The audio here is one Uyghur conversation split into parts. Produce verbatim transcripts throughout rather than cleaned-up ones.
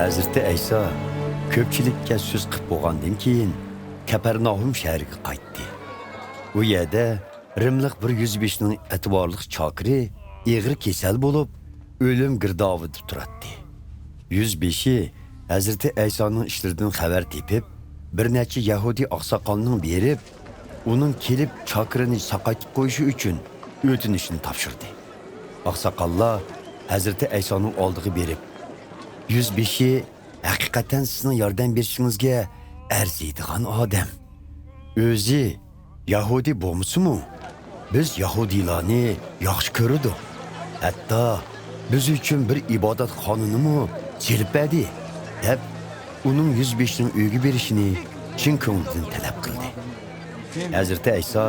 ھەزرىتى ئەيسا كۆپچىلىككە سۆز قىلىپ بولغاندىن كېيىن، كەپەرناھۇم شەھىرىگە قايتتى. ئۇ يەردە رىملىق بىر يۈزبېشىنىڭ ئەتىۋارلىق چاكىرى ئېغىر كېسەل بولۇپ، ئۆلۈم گىردابىدا تۇراتتى. يۈزبېشى ھەزرىتى ئەيسانىڭ ئىشلىرىدىن خەۋەر تېپىپ، بىر نەچچە يەھۇدىي ئاقساقالنىڭ بېرىپ، ئۇنىڭ كېلىپ چاكىرىنى ساقايتىپ قويۇشى ئۈچۈن ئۆتۈنۈشىنى تاپشۇردى. ئاقساقاللار ھەزرىتى ئەيسانىڭ ئالدىغا بېرىپ، يۈزبېشى ھەقىقەتەن سىزنىڭ ياردەم بېرىشىڭىزگە ئەرزىيدىغان ئادەم. ئۆزى يەھۇدىي بولمىسىمۇ، بىز يەھۇدىيلارنى ياخشى كۆرىدۇ. ھەتتا بىز ئۈچۈن بىر ئىبادەتخانىنىمۇ سېلىپ بەردى، دەپ، ئۇنىڭ يۈزبېشىنىڭ ئۆيىگە بېرىشىنى چىن كۆڭلىدىن تەلەپ قىلدى. ھەزرىتى ئەيسا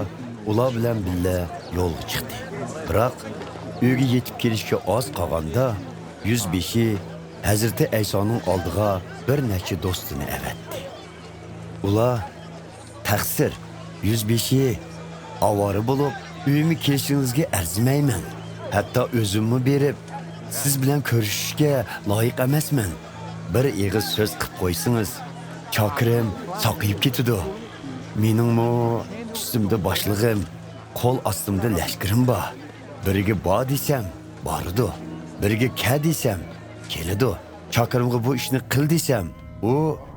ئۇلار بىلەن بىللە يولغا چىقتى. بىراق، ئۆيگە يېتىپ كېلىشكە ئاز قالغاندا، يۈزبېشى ھەزرىتى ئەيسانىڭ ئالدىغا بىر نەچچە دوستىنى ئەۋەتتى. ئۇلار، تەقسىر، يۈزبېشى، ئاۋارە بولۇپ، ئۆيۈمگە كېلىشىڭىزگە ئەرزىمەيمەن. ھەتتا ئۆزۈممۇ بېرىپ، سىز بىلەن كۆرۈشۈشكە لايىق ئەمەسمەن. بىر ئېغىز سۆز قىپ قويسىڭىز، چاكىرىم ساقىيىپ كېتىدۇ. مېنىڭمۇ ئۈستۈمدە باشلىقىم، قول ئاستىمدا لەشكىرىم بار. بىرىگە بار دېسەم، بارىدۇ. بىرىگە كەل دېسەم، كېلىدۇ. چاكىرىمغا بۇ ئىشنى قىل دېسەم، ئۇ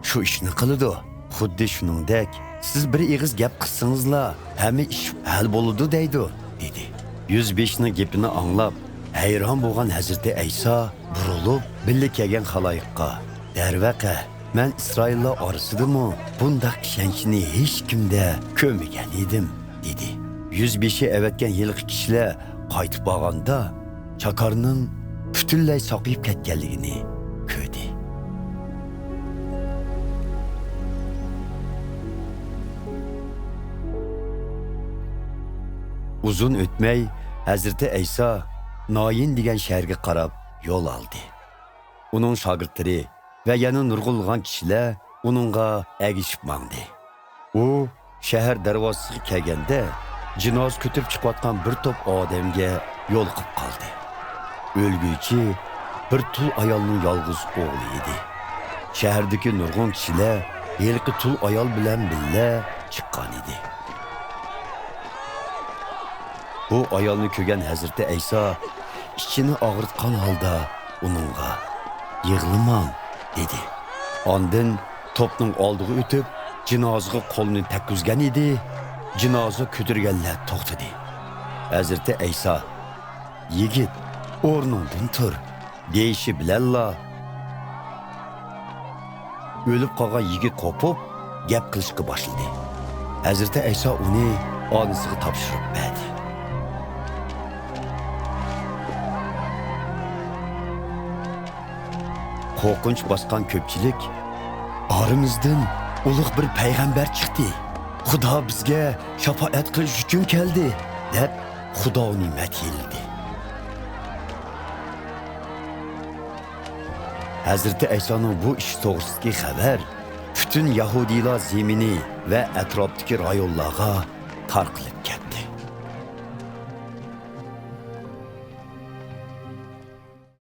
شۇ ئىشنى قىلىدۇ. خۇددى شۇنىڭدەك، سىز بىر ئېغىز گەپ قىلسىڭىزلا، ھەممە ئىش ھەل بولىدۇ دەيدۇ، دېدى. يۈزبېشىنىڭ گېپىنى ئاڭلاپ، ھەيران بولغان ھەزرىتى ئەيسا بۇرۇلۇپ، بىللە كەلگەن خالايىققا، دەرۋەقە، مەن ئىسرائىللار ئارىسىدىمۇ بۇنداق ئىشەنچنى ھېچكىمدە كۆرمىگەن ئىدىم، دېدى. يۈزبېشى ئەۋەتكەن ھېلىقى كىشىلەر قايتىپ بارغاندا، چاكارنىڭ پۈتۈنلەي ساقىيىپ كەتكەنلىكىنى كۆردى. ئۇزۇن ئۆتمەي، ھەزرىتى ئەيسا نايىن دېگەن شەھەرگە قاراپ يول ئالدى. ئۇنىڭ شاگىرتلىرى ۋە يەنە نۇرغۇنلىغان كىشىلەر ئۇنىڭغا ئەگىشىپ ماڭدى. ئۇ شەھەر دەرۋازىسىغا كەلگەندە، جىنازا كۆتۈرۈپ چىقىۋاتقان بىر توپ ئادەمگە يولۇقۇپ قالدى. ئۆلگۈچى بىر تۇل ئايالنىڭ يالغۇز ئوغلى ئىدى. شەھەردىكى نۇرغۇن كىشىلەر ھېلىقى تۇل ئايال بىلەن بىللە چىققان ئىدى. بۇ ئايالنى كۆرگەن ھەزرىتى ئەيسا ئىچىنى ئاغرىتقان ھالدا ئۇنىڭغا، «يىغلىماڭ» دېدى. ئاندىن توپنىڭ ئالدىغا ئۆتۈپ، جىنازىغا قولىنى تەگكۈزگەن ئىدى، جىنازا كۆتۈرگەنلەر توختىدى. ھەزرىتى ئەيسا، «يىگىت، ئورنۇڭدىن تۇر» دېيىشى بىلەنلا، ئۆلۈپ قالغان يىگىت قوپۇپ، گەپ قىلىشقا باشلىدى. ھەزرىتى ئەيسا ئۇنى ئانىسىغا تاپشۇرۇپ بەردى. قورقۇنچ باسقان كۆپچىلىك، «ئارىمىزدىن ئۇلۇغ بىر پەيغەمبەر چىقتى. خۇدا بىزگە شاپائەت قىلىش ئۈچۈن كەلدى» دەپ، خۇدانى مەدھىيەلىدى. ھەزرىتى ئەيسانىڭ بۇ ئىش توغرىسىدىكى خەۋەر پۈتۈن يەھۇدىيلار زېمىنى ۋە ئەتراپتىكى رايونلارغا تارقىلىپ كەتتى.